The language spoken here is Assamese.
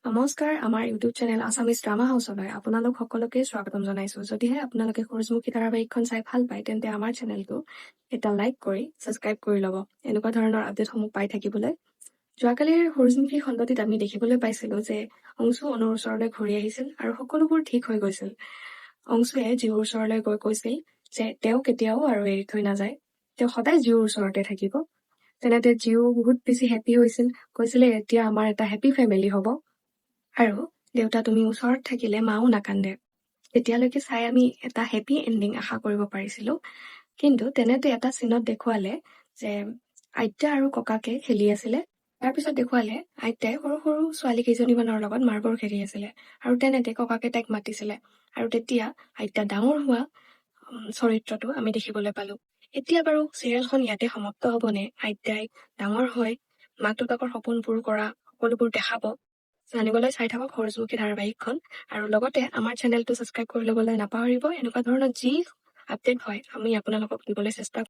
নমস্কাৰ, আমাৰ ইউটিউব চেনেল আছামিজ ড্ৰামা হাউচলৈ আপোনালোক সকলোকে স্বাগতম জনাইছো। যদিহে আপোনালোকে সূৰুযমুখী ধাৰাবাহিকখন চাই ভাল পায়, তেন্তে আমাৰ চেনেলটো এটা লাইক কৰি ছাবস্ক্ৰাইব কৰি ল'ব এনেকুৱা ধৰণৰ আপডেটসমূহ পাই থাকিবলৈ। যোৱাকালিৰ সূৰুযমুখী খণ্ডটিত আমি দেখিবলৈ পাইছিলো যে অংশু অনুৰ ওচৰলৈ ঘূৰি আহিছিল আৰু সকলোবোৰ ঠিক হৈ গৈছিল। অংশুৱে জিউৰ ওচৰলৈ গৈ কৈছিল যে তেওঁ কেতিয়াও আৰু এৰি থৈ নাযায়, তেওঁ সদায় জিউৰ ওচৰতে থাকিব। তেনেতে জিউ বহুত বেছি হেপী হৈছিল, কৈছিলে এতিয়া আমাৰ এটা হেপী ফেমিলি হ'ব আৰু দেউতা, তুমি ওচৰত থাকিলে মাও নাকান্দে। তেতিয়ালৈকে চাই আমি এটা হেপী এণ্ডিং আশা কৰিব পাৰিছিলো। কিন্তু তেনেতে এটা চিনত দেখুৱালে যে আইতা আৰু ককাকে খেলি আছিলে। তাৰপিছত দেখুৱালে আইতাই সৰু সৰু ছোৱালী কেইজনীমানৰ লগত মাৰ্বল খেলি আছিলে আৰু তেনেতে ককাকে তাইক মাতিছিলে আৰু তেতিয়া আইতা ডাঙৰ হোৱা চৰিত্ৰটো আমি দেখিবলৈ পালো। এতিয়া বাৰু চিৰিয়েলখন ইয়াতে সমাপ্ত হ'বনে আইতাই ডাঙৰ হৈ মাক দেউতাকৰ সপোন পূৰ কৰা সকলোবোৰ দেখাব, জানিবলৈ চাই থাকক সূৰুযমুখী ধাৰাবাহিকখন আৰু লগতে আমাৰ চেনেলটো ছাবস্ক্ৰাইব কৰি ল'বলৈ নাপাহৰিব। এনেকুৱা ধৰণৰ যি আপডেট হয়, আমি আপোনালোকক দিবলৈ চেষ্টা